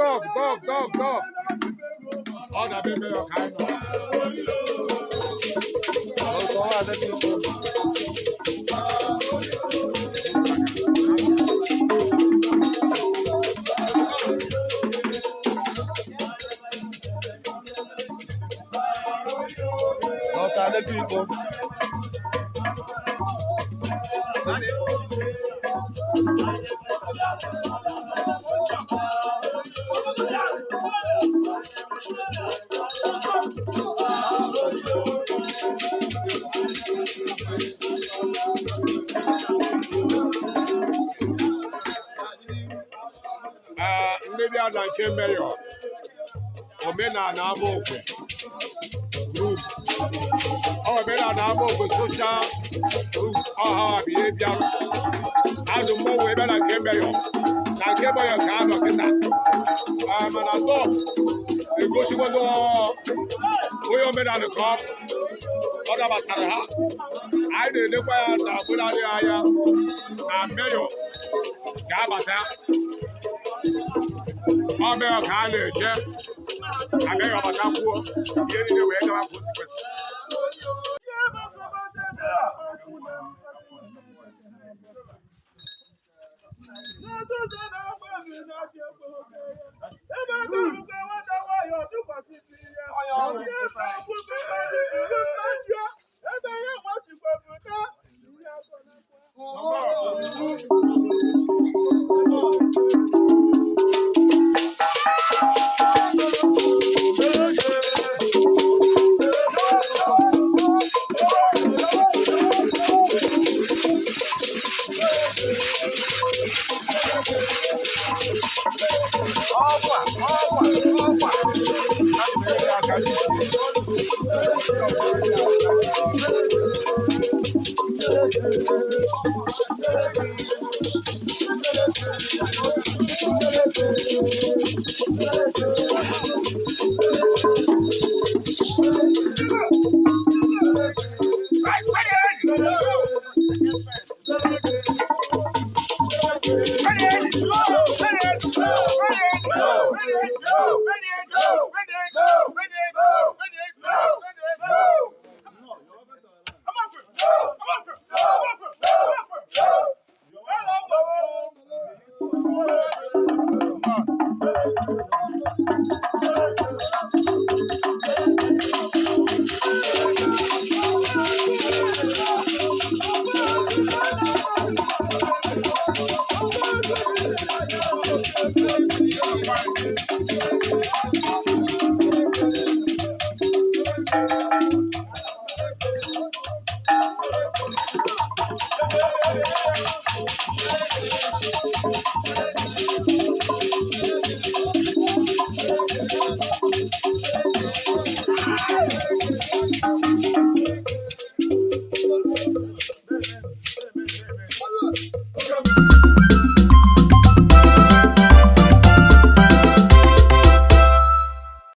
Dog, dog, dog, dog. Ọ na be mayor ka anyị nọ. Dr. Adekunle. Dr. Adekunle. Ee, ndị bịa na nke mayor, omenala Amokwe group, omenala Amokwe social group, ọha bụ ihe bịara azụ mmọnwụ ebe na nke mayor, na nke mayor ka a nọ kịta. Ee, mana dọk egosikwago onye omenala ka ọ bụ ọ nabatara ha. Anyị na-elekwa ya na mgbe na-adịghị anya na mayor ga-abata. Ọ mayor ka a na-eche ka mayor batakwuo, ihe niile wee gawa ka o si kwesị.